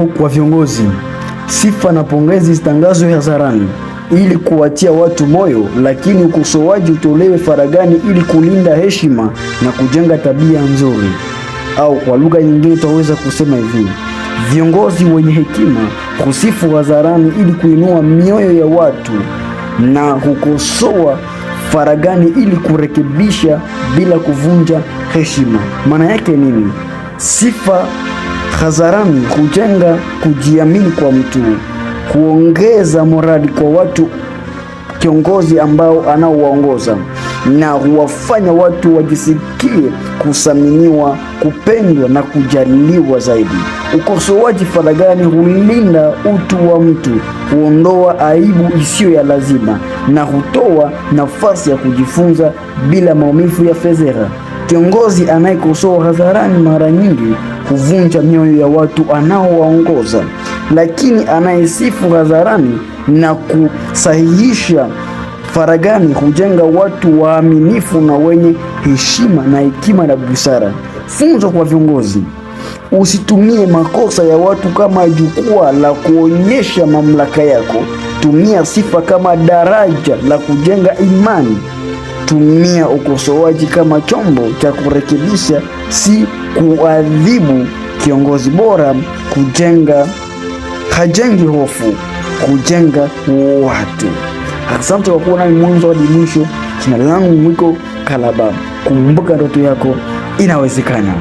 Funzo kwa viongozi: sifa na pongezi zitangazwe hadharani ili kuwatia watu moyo, lakini ukosoaji utolewe faragani ili kulinda heshima na kujenga tabia nzuri. Au kwa lugha nyingine twaweza kusema hivi: viongozi wenye hekima husifu hadharani ili kuinua mioyo ya watu na hukosoa faragani ili kurekebisha bila kuvunja heshima. Maana yake nini? Sifa hadharani hujenga kujiamini kwa mtu, huongeza morali kwa watu kiongozi ambao anaowaongoza na huwafanya watu wajisikie kuthaminiwa, kupendwa na kujaliwa zaidi. Ukosoaji faragani hulinda utu wa mtu, huondoa aibu isiyo ya lazima na hutoa nafasi ya kujifunza bila maumivu ya fedheha. Kiongozi anayekosoa hadharani mara nyingi huvunja mioyo ya watu anaowaongoza, lakini anayesifu hadharani na kusahihisha faragani hujenga watu waaminifu na wenye heshima na hekima na busara. Funzo kwa viongozi: usitumie makosa ya watu kama jukwaa la kuonyesha mamlaka yako. Tumia sifa kama daraja la kujenga imani. Tumia ukosoaji kama chombo cha kurekebisha, si kuadhibu. Kiongozi bora kujenga hajengi hofu, kujenga watu. Asante kwa kuwa nami mwanzo hadi mwisho. Jina langu Mwiko Kalaba. Kumbuka, ndoto yako inawezekana.